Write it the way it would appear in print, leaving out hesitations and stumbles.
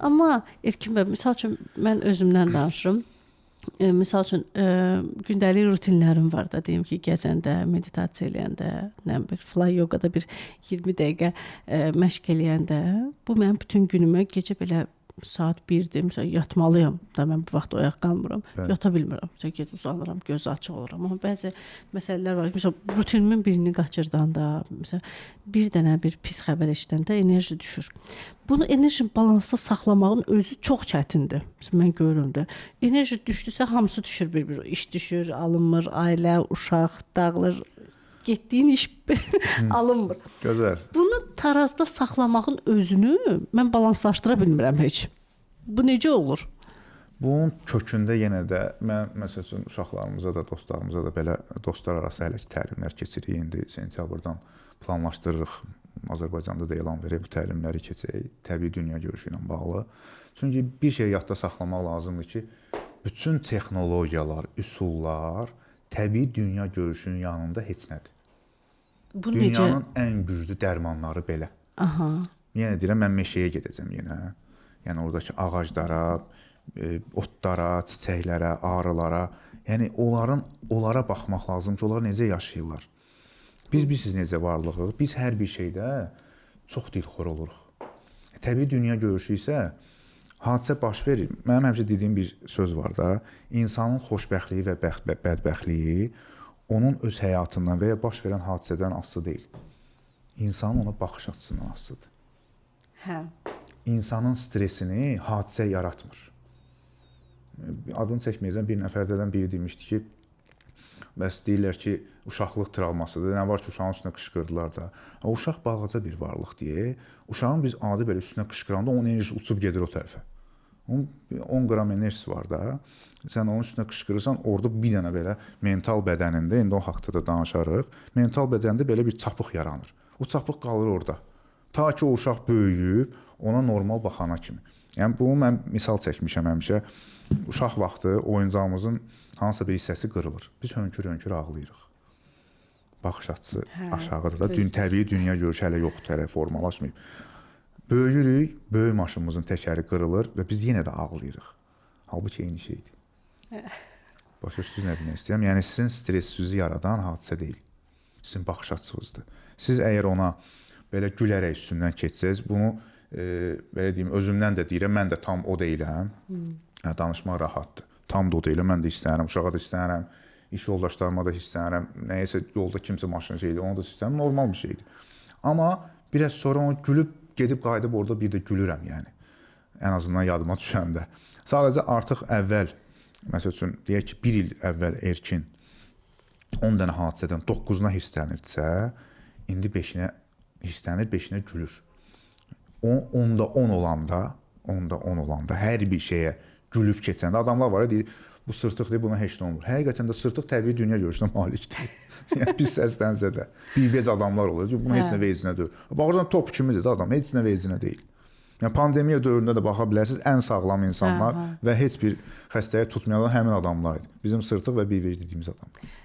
Amma Erkin bəy, misal üçün mən özümdən danışıram. Misal üçün gündəlik rutinlərim var da, deyim ki, gəzəndə, meditasiya eləyəndə, nə bir fly yoqada bir 20 dəqiqə məşq eləyəndə, bu mənim bütün günümü gecə belə saat 1-dir, məsələn, yatmalıyam da, mən bu vaxt oyaq qalmıram. Yata bilmirəm. Məsələn, get uzanıram, göz açıq oluram. Amma bəzi məsələlər var ki, məsələn, rutinimin birini qaçırdanda, məsələn, bir dənə bir pis xəbər eşidəndə enerji düşür. Bunu enerji balansda saxlamağın özü çox çətindir. Məsələn, mən görürəm də. Enerji düşdüsə hamısı düşür bir-bir. İş düşür, alınmır, ailə, uşaq dağılır. Getdiyin iş alınmır. Gözəl. Bunu tarazda saxlamağın özünü mən balanslaşdıra bilmirəm heç. Bu necə olur? Bunun kökündə yenə də mən, məsəl üçün, uşaqlarımıza da, dostlarımıza da belə dostlar arası hələ ki təlimlər keçirik. İndi sentyabrdan planlaşdırırıq. Azərbaycanda da elan verək, bu təlimləri keçək, təbii dünya görüşü ilə bağlı. Çünki bir şey yadda saxlamaq lazımdır ki, bütün texnologiyalar, üsullar təbii dünya görüşünün yanında heç nədir. Bu necə? Dünyanın ən güclü dərmanları belə. Yenə deyirəm, mən meşəyə gedəcəm yenə. Yəni oradakı ağaclara, otlara, çiçəklərə, arılara, yəni onlara baxmaq lazım ki, onlar necə yaşayırlar. Biz bilirsiniz necə varlığıq. Biz hər bir şeydə çox dilxor oluruq. Təbii dünya görüşü isə hadisə baş verir. Mənim həmişə dediyim bir söz var da, insanın xoşbəxtliyi və bədbəxtliyi onun öz həyatından və ya baş verən hadisədən asılı deyil. İnsanın ona baxış açısından asılıdır. İnsanın stresini hadisə yaratmır. Adını çəkməyəcəm, bir nəfərdən biri demişdi ki, bəs deyirlər ki, uşaqlıq travmasıdır. Nə var ki, uşağın üstünə qışqırdılar da. O uşaq balaca bir varlıq deyə, uşağın biz adi belə üstünə qışqıranda onun enerjisi uçub gedir o tərəfə. Onun 10 qram enerjisi var da. Sən onun üstünə qışqırırsan, orada bir dənə belə mental bədənində, indi o haqda da danışarıq, mental bədəndə belə bir çapıq yaranır. O çapıq qalır orada. Ta ki o uşaq böyüyüb, ona normal baxana kimi. Yəni bunu mən misal çəkmişəm həmişə. Uşaq vaxtı oyuncağımızın hansısa bir hissəsi qırılır. Biz hönkür-hönkür ağlayırıq. Baxış açısı aşağıdır da. Təbii dünya görüşü hələ yoxdur, hələ formalaşmayıb. Böyüyürük, böyük maşınımızın təkəri qırılır və biz yenə də ağlayırıq. Halbuki eyni şeydir. Başa düşdünüz nə demək istəyirəm? Yəni sizin stressinizi yaradan hadisə deyil. Sizin baxış açınızdır. Siz əgər ona belə gülərək üstündən keçsəniz, bunu belə deyim, özümdən də deyirəm, mən də tam o deyiləm. Danışmaq rahatdır. Tam da o deyiləm, mən də istəyirəm, uşağa da istəyirəm, iş yoldaşlarıma da istəyirəm, nəyəsə yolda kimsə maşını şeydir, onu da istəyirəm, normal bir şeydir. Amma biraz sonra onu gülüb gedib qayıdıb orada bir də gülürəm yəni. Ən azından yadıma düşəndə. Sadəcə artıq əvvəl, məsəl üçün, deyək ki, bir il əvvəl Erkin 10 dənə hadisədən 9-una hirslənirdisə, indi 5-inə hirslənir, 5-inə gülür. 10-da 10 olanda, 10-da 10 olanda hər bir şeyə gülüb keçəndə adamlar var ya, deyir, bu sırtıq deyir, buna heç nə olmur. Həqiqətən də sırtıq təbii dünya görüşünə malikdir. Yəni pis səslənsə də bivec adamlar olur. Buna heç nə vecinə deyil. Baxırsan top kimidir də adam, heç nə vecinə deyil. Yəni pandemiya dövründə də baxa bilərsiniz, ən sağlam insanlar və heç bir xəstəyə tutmayan həmin adamlar idi. Bizim sırtıq və bivec dediyimiz adamlar.